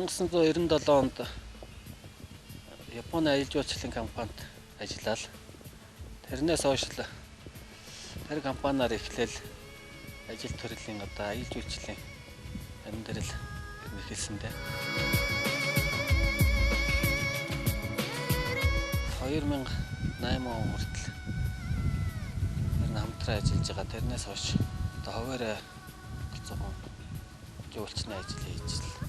1997 онд Японы аялал жуулчлалын компанид ажиллаад тэрнээс хойш л тэр компаниар эхлээл ажил төрлийн одоо аялал жуулчлалын амьдрал ер нь эхэлсэн дээ. 2008 он хүртэл ер нь хамтран ажиллаж байгаа. Тэрнээс хойш одоо хуваараа галзуухан жуулчны ажил хийж л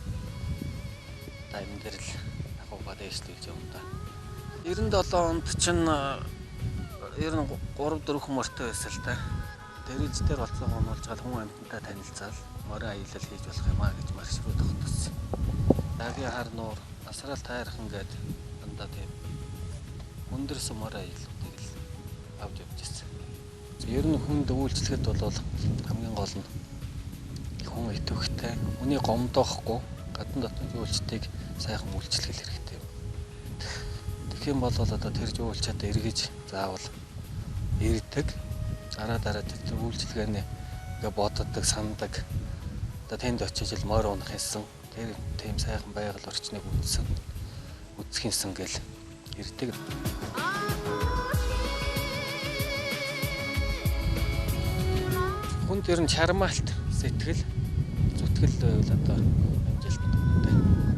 одоо амьдрал ахуйгаа дээшлүүлж явна да. 97 онд чинь ер нь 3 4 морьтой байсан л та. Дэрэж дээр олцоог унуулж гал хүн амьтантай танилцаал морин аялал хийж болох юм а гэж маршрут тогтоосон. Дагийн хар нуур, Асраал тайрхан гээд дандаа тийм өндөрсөн морин аяллуудыг л авч явж ирсэн. Ер нь хүнд үйлчлэхэд бол хамгийн гол нь хүн идэвхтэй, хүний гомдоохгүй, гадна дотны жуулчдыг сайхан үйлчлэх хэрэгтэй юм. Тэгэх юм бол одоо тэр жуулчдад эргэж заавал ирдэг. Дараа тэр үйлчилгээний ингээ боддог, сандаг. Одоо тэнд очиж л морь унах юмсан. Тэр тийм сайхан байгаль орчныг үзсэн. Үзэх юмсан гэл ирдэг. Хүнд ер нь чармаалт, сэтгэл, зүтгэл байвал одоо амжилт үнэтэй.